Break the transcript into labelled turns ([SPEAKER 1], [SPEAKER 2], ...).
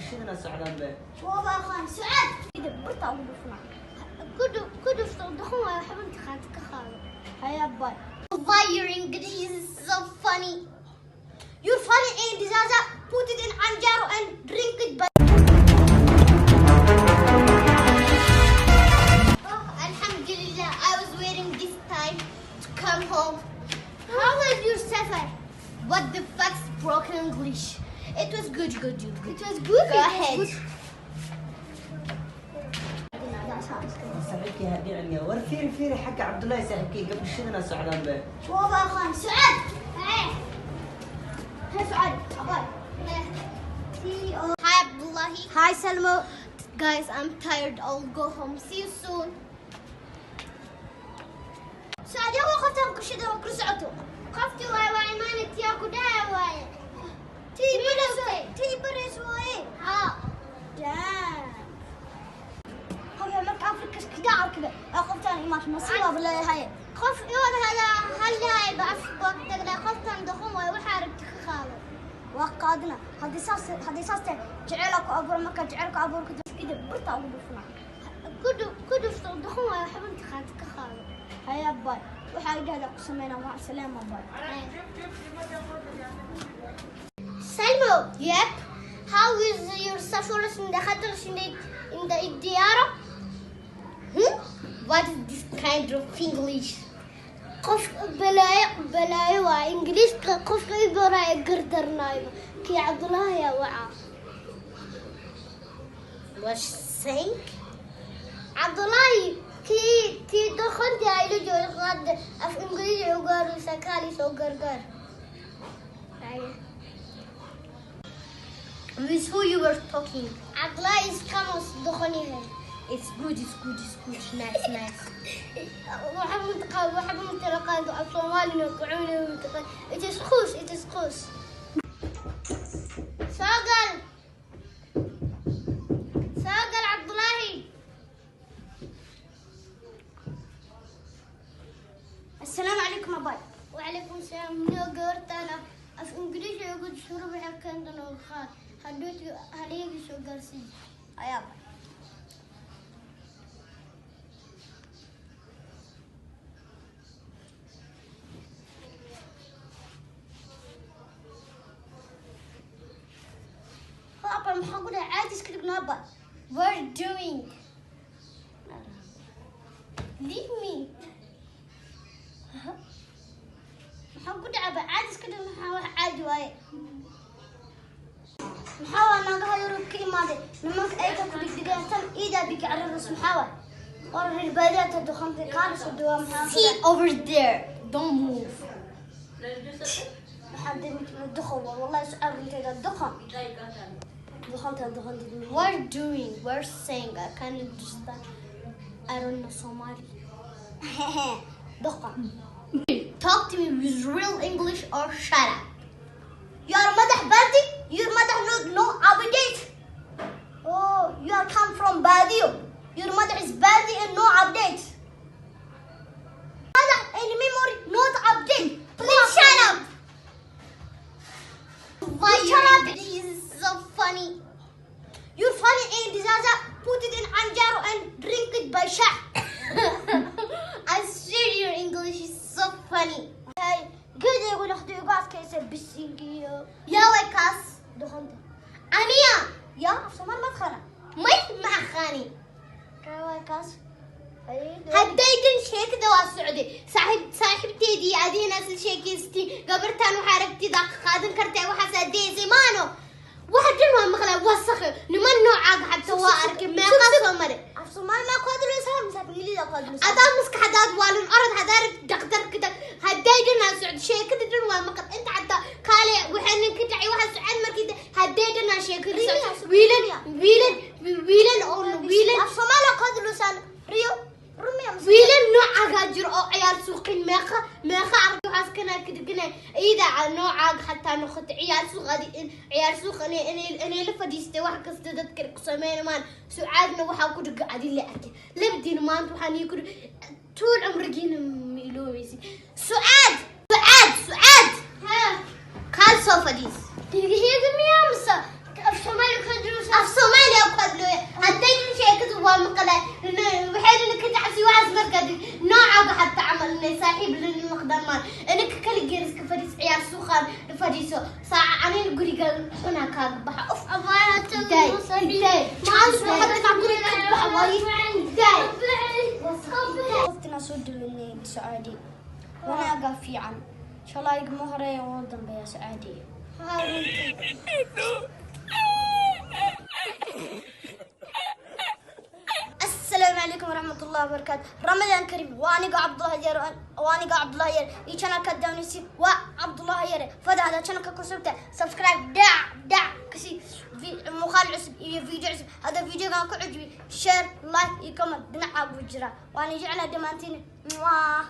[SPEAKER 1] Gabdhashadana socdaan be.
[SPEAKER 2] Waaba aqaan Sucaad. Kadib barta ugu dhufnaa. Ku dhufto doqon waayo, waxba imtixaanka ka qaado. Haya, bye. Why your English is so funny? You're funny in disaster. Put it in anjaro and drink it. By Oh, Alhamdulillah, I was waiting this time to come home. How was your safar? What the fuck's broken English? It was good, good, good. It was good. Go ahead.
[SPEAKER 1] Saaxiibkii ha dhicin ya. War fiiri, fiiri xagga Cabdullaahi saaxiibkii, gabdhashadana socdaan be.
[SPEAKER 2] Waaba aqaan Sucaad. Hey Sucaad, abay. Hi Abdullahi. Hi Salmo. Guys, I'm tired. I'll go home. See you soon. Sucaad, yaa qoftaan kushida ku socoto. Qofti waay waa imaanay yaa ku dhahay waaye. Tii baris, tii baris waaye. Ha. Damn. Qofka marka Afrika iska dhaca qoftaan imaat masiiba leeyahay. Qof iwad hada hal yahay ba afka tagna qoftaan doqon waay, waxa aragti ka qaado. Waa qaadna haddii saas tahay jecel ku abuur, marka jecel ku abuur kadib barta ugu dhufnaa. Ku dhufto doqon waay, waxba imtixaanka ka qaado. Haya, bye. Waxaa idhahdaa ku sameynaa. Mac salaama, bye. Salmo. Yep. How is your safar in the خطر in the الديارة? Hmm? What is this kind of English? Qof balaayo balaayo waa Ingiriiska qofka i baraayo gardarnaayo kii Cabdullaahi yaa waca. What saying? Cabdullaahi, kii tii doqontii ay la joogo hadda af Ingiriisi u gaaraysa, kaali soo gargaar. Haye. With who you were talking? Abdullah is kamos doqon yahay. It's good, it's good, it's good. Nice, nice. Waxba mutaqaan, waxba mutaqaan af Soomaalina ku cunay mutaqaan. It is khus, it is khus. Soo gal. Soo gal Abdullahi. Assalaamu calaykum, abay. وعليكم السلام. Niyo gabartaan af Ingiriisi ugu shuru waxay keentan oo qaad hadhooti haliigi soo gaarsiin ayaa. Abay, maxaa ku dhahay? Caadi iska dhignaa, abay. We're doing, leave me. Maxaa ku dhacay, abay? Caadi iska dhig. Maxaa wax caadi waaye? Maxaa waa naagaha Yurub ka imaaday nimanka ayga ku dhigdhigeen tan iidaa bigi cararas? Maxaa waay? War reer baadiyaha duqanta kaalis duwaa maxaa? See over there, don't move. Maxaa duqan waa wallahi sucaal runteeda duqan duqanta duqanta. We're doing, we're saying, I can't understand. I don't know Somali. Duqan. Talk to me with real English or shut up. Your mother Badi, your mother no no update. Oh, you are come from Badio. Your mother is Badi and no update. Mother in memory not update. Please shut up. Why shut up is so funny. You're funny in disaster. Put it in anjaro and drink it by shah. I swear your English is so funny. Hey, good igu noqdo igu adkaysa bisinkiyo. Yaa way kaas doqonta. Aniya yaa af Soomaali ma taqaana? May, ma aqaani. Way kaas. Haddaydan sheekada waa socday saaxiib saaxiibteedii adiina isla sheekaystiin gabartan waxaa aragtida qaadan kartaa, waxaas adeysay maano waxa dhan waa maqlaa wasakh niman noocaaga xataa waa arkay meeqa soo maray. Af Soomaali ma ku hadlaysaa mise af Ingiriisi ku hadlaysaa? Adaa maskaxdaad waalin, orod hadaa rabtid dhakhtarka tag. Hadday dhan aa socdo sheekada dhan waa maqal inta xataa kaale waxaa nin ka dhacay waxaa socod markii hadday dhan aa sheekada socdo wiilal wiilal wiilal oo wiilal. Af Soomaali ku hadlaysaa riyo wiilal noocaagaa jiro oo ciyaal suuqin meeqa meeqa arki waxaas kana kadhigana iyada noocaaga xataa noqoto ciyaal suuq adi ciyaal suuq inay la fadhiistay wax kasta dadka ku sameynayaan. Sucaadna waxaa ku dhiga adi la arkay labadiina maanta waxaan ii ku tuul cumrigiina ma iloobaysid. Sucaad, Sucaad, Sucaad, kaal soo fadhiis. Dhegaheyga miyaa mise af Soomaali ku hadlaysaa? Inaka kaligeer iska fadhiis, ciyaar suuqaan fadhiiso saaca, anina guriga xunaa kaaga baxa. Uf, daay, daay, chance hadda guriga ka baxa waaye, daay.
[SPEAKER 3] Waqtina soo dhaweynay Sacaadi, wanaaga fiican shalay igma horeeya oo dambeeya Sacaadi.
[SPEAKER 2] Haa, runtii.
[SPEAKER 3] Asalaamu calaykum waraxmatullahi wabarakaatu. Ramadaan karim. Waa aniga Cabdullahi Yare, waa aniga Cabdullahi Yare iyo channelka downisi waa Cabdullahi Yare. Fadhada channelka ku subta, subscribe dhac dhac kasi, muuqaal cusub iyo video cusub. Hadda videogan ku cujibi, share, like iyo comment dhinaca buu jira. Waana jeclaa dhammaantiin. Mwah.